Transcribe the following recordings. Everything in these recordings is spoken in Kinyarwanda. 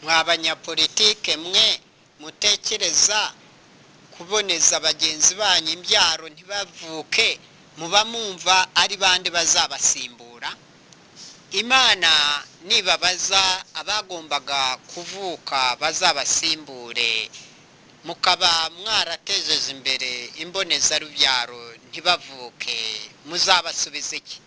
Mwa banyapolitike mwe mutekereza kuboneza bagenzi banyu imbyaro ntibavuke, muba mwumva ari bande bazabasimbura? Imana nibabaza abagombaga kuvuka bazabasimbure, mukaba mwaratejeje imbere imbonezarubyaro ntibavuke, muzabasubiza iki?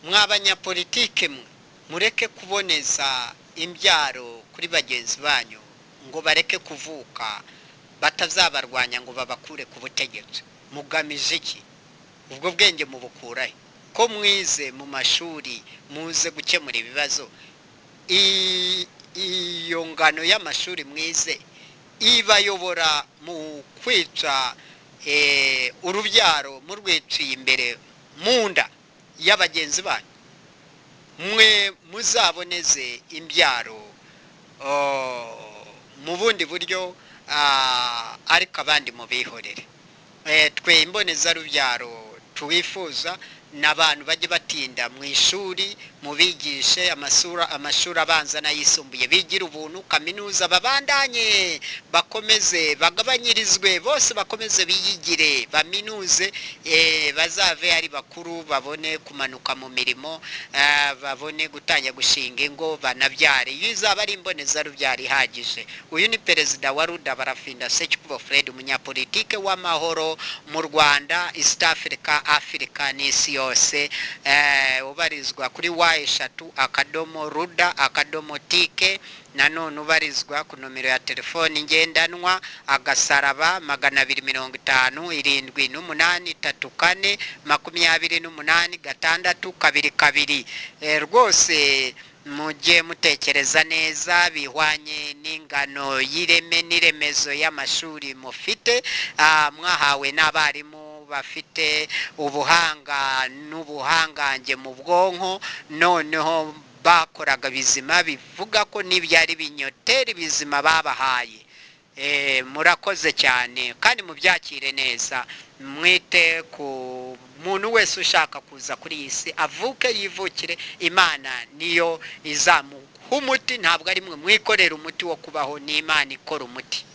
Mwa banyapolitike mwe mureke kuboneza imbyaro kuri bagenzi banyu ngo bareke kuvuka, batazabarwanya ngo babakure ku butegetsi. Mugamije iki? Ubwo bwenge mubukurahe? Ko mwize mu mashuri muze gukemura ibibazo, iyo ngano y'amashuri mwize ibayobora mu kwica urubyaro murwiciye imbere mu nda y'abagenzi banyu. Mwe muzaboneze imbyaro mu bundi buryo, ariko abandi mubihorere. Twe imbonezarubyaro tuwifuza ni abantu bajye batinda mu ishuri, mubigishe amashuri abanza n'ayisumbuye, bigire ubuntu, kaminuza babandanye, bakomeze bagabanyirizwe, bose bakomeze biyigire, baminuze, bazave ari bakuru, babone kumanuka mu mirimo, babone gutangira gushinga ingo, banabyare. Iyo izaba ari imbonezarubyaro ihagije. Uyu ni perezida wa Ruda, Barafinda Sekikubo Fred, umunyapolitike w'amahoro mu Rwanda, East Africa, Africa n'isi yose, ubarizwa kuri www.ruda.tk. Nanone ubarizwa ku nomero ya telefoni ngendanwa *257 78 34 28 622. Rwose mujye mutekereza neza bihwanye n'ingano y'ireme n'iremezo y'amashuri mufite, mwahawe n'abarimu bafite ubuhanga n'ubuhangange mu bwonko, noneho bakoraga bizima, bivuga ko n'ibyari binyoteri bizima babahaye. Murakoze cyane kandi mubyakire neza, mwite ku muntu wese ushaka kuza kuri iyi si, avuke yivukire. Imana niyo izamuha umuti, ntabwo ari mwe mwikorera umuti wo kubaho, ni Imana ikora umuti.